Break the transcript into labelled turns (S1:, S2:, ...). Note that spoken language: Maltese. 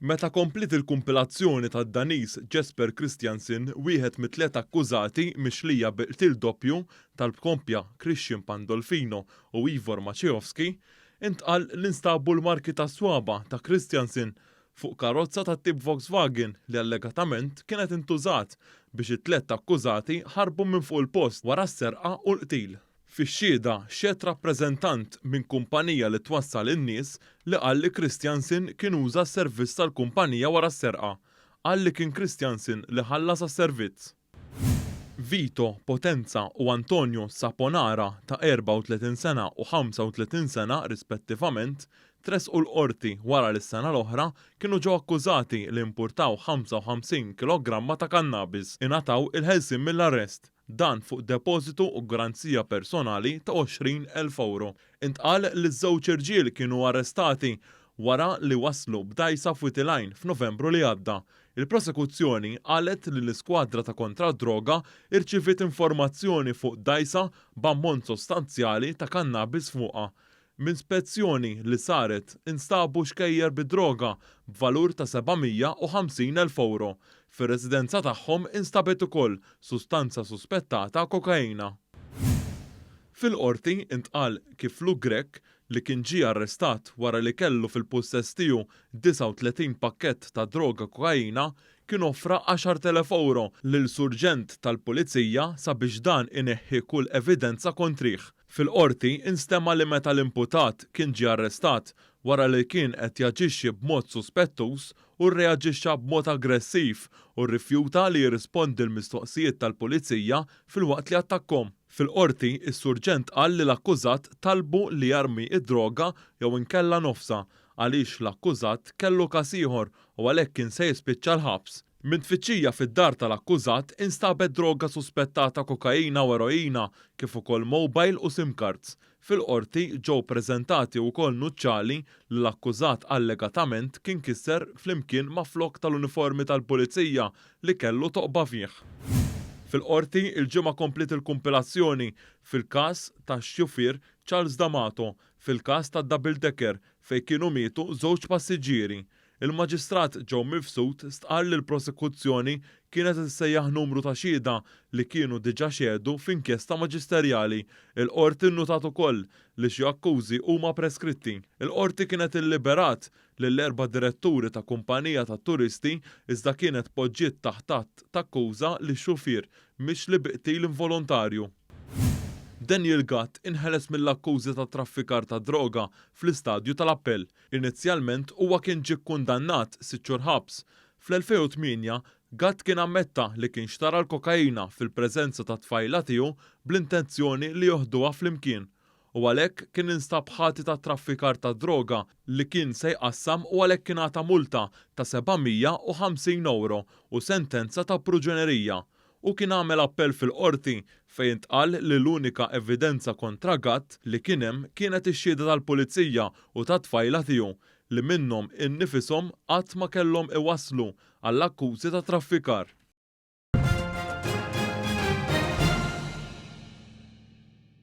S1: Meta kompliet il-kumpilazzjoni tad-Daniż Jesper Kristiansen, wieħed mit-tliet akkużati mixlija bi qtil doppju tal-koppja Christian Pandolfino u Ivor Maciejowski, intqal li nstabu l-marki tas-swaba' ta' Kristiansen fuq karozza tat-tip Volkswagen li allegatament kienet intużat biex it-tlett akkużati ħarbu minn fuq il-post wara s-serqa u l-qtil. Fix-xhieda xehed rappreżentant minn kumpanija li twassal in-nies li qal li Kristiansen kien uża s-servizz tal-kumpanija wara s-serqa. Qal li kien Kristiansen li ħallas għas-servizz. Vito Potenza u Antonio Saponara ta' 34 sena u 35 sena rispettivament tressqu l-Qorti wara li s-sena l-oħra kienu ġew akkużati li impurtaw 55 kilogramma ta' kannabis ingħataw il-ħelsien mill-arrest. Dan fuq depożitu u garanzija personali ta' 20,000 ewro. Intqal li ż-żewġ irġiel kienu arrestati wara li waslu b'dgħajsa f'Wied il-Għajn f'Novembru li għadda. Il-Prosekuzzjoni qalet li l-iskwadra ta' kontra d-droga rċiviet informazzjoni fuq dgħajsa b'ammont sostanzjali ta' kannabis fuqha. Minn spezzjoni li saret instabu xkejjer bid-droga b'valur ta' 750 elf ewro. Fir-residenza tagħhom instabet ukoll sustanza suspettata kokaina. Fil-Qorti intqal kif Luke Grech, li kien ġie arrestat wara li kellu fil-pussess tiegħu 39 pakkett ta' droga kokaina, kien offra 10,000 ewro lil surġent tal-Pulizija sabiex dan ineħħi kull evidenza kontrih. Fil-Qorti instema' li meta l-imputat kien ġie arrestat wara li kien qed jaġixxi b'mod suspettuż u rreaġixxa b'mod aggressiv u rrifjuta li jirrispondi l-mistoqsijiet tal-Pulizija filwaqt li attakkhom. Fil-Qorti, is-Surġent qal li l-akkużat talbu li jarmi d-droga jew inkella nofsha għaliex l-akkużat kellu każ ieħor u għalhekk kien se jispiċċa l-ħabs. Minn tfittxija fid-dar tal-akkużat instabet droga suspettata kokaina u eroina kif ukoll mobile u sim cards. Fil-Qorti ġew preżentati wkoll nuċċali li l-akkużat allegatament kien kisser flimkien ma' flokk tal-uniformi tal-Pulizija li kellu toqba fih. Fil-Qorti, il-Ġimgħa kompliet il-kumpilazzjoni fil-każ tax-xufier Charles D'Amato fil-każ tad-double decker fejn kienu mietu żewġ passiġġieri. Il-Maġistrat Joe Mifsud stqarr li l-prosekuzzjoni kienet qed issejjaħ numru ta' xhieda li kienu diġà xehdu f'inkjesta maġisterjali. Il-Qorti nnutat ukoll li xi akkużi huma preskritti. Il-Qorti kienet illiberat lill-erba' diretturi ta' kumpanija tat-turisti iżda kienet poġġiet taħt att t'akkuża lix-xufier mixli bi qtil involontarju. Daniel Gatt inħeles mill-akkużi ta' traffikar ta' droga fl-istadju tal-appell. Inizjalment huwa kien ġie kkundannat sitt xhur ħabs. Fl-2008, Gatt kien ammetta li kien xtara l-kokaina fil-preżenza tat-tfajla tiegħu bl-intenzjoni li joħduha flimkien u għalhekk kien instab ħati ta' traffikar ta' droga li kien se jqassam u għalhekk ingħata multa ta' 750 ewro u sentenza ta' pruġonerija. Hu kien għamel appell fil-Qorti fejn intqal li l-unika evidenza kontra Gatt li kien hemm kienet ix-xhieda tal-Pulizija u tat-tfajla tiegħu li minnhom innifishom qatt ma kellhom iwasslu għall-akkużi ta' traffikar.